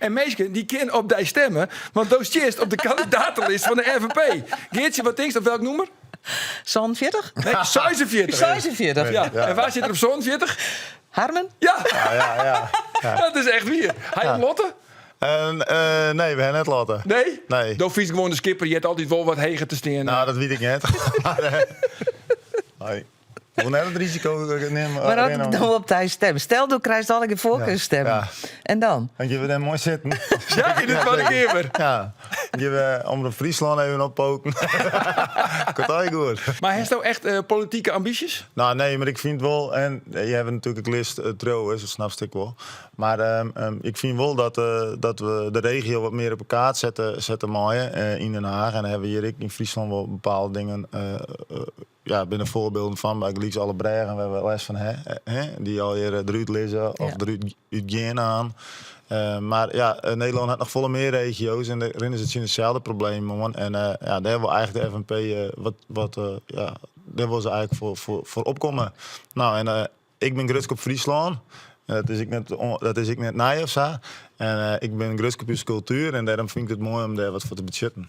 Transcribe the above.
En minsken, dy kinne op dy stimme, want do stiest op de kandidatelist fan de FNP. Geartsje, wat tinkst, op welk nûmer? 47? Nee, 46. 46. Ja. En wa sit der op 47? Harmen? Ja, Ja. Dat is echt wier. Ha je lotte? En, nee, we hawwe net lotte. Nee? Nee. Do fynst gewoan de skipper, je altyd wol wat heger te stean. Nou, dat wit ik net. Nee. Ik wol net it risiko nimme. Mar as ik dan op dy stim. Stel, do krijst allegear foarkeurstimmen. Ja. En dan? Dan geane we dêr moai sitten. Ja, yn de Twadde Keamer. Ja. Dan geane we Omrop Fryslân even oppoken. Komt allegear goed. Mar hast no echt politike ambysjes? Nou, nee, mar ik fyn wol, en je hawwe natuerlik in list trouwens, dat snapst ik wol. Mar ik fyn wol dat we de regio wat mear op de kaart sette meie yn Den Haag. En dan hawwe we hjir ek yn Fryslân wol bepaalde dingen, ja, binne foarbylden fan, bygelyks alle brêgen wêr't we lêst fan hawwe, hè, dy't allegear derút lizze of derút útgean oan. Mar ja, Nederlân hat noch folle mear regio's en dêr rinne se tsjin deselde problemen oan. En ja, dêr wol eigentlik de FNP wat, ja, dêr wol se eigentlik foar opkomme. Nou, en ik bin grutsk op Fryslân. Dat is ek net nij of sa. En ik bin grutsk op ús kultuer en dêrom fyn ik it moai om dêr wat foar te betsjutten.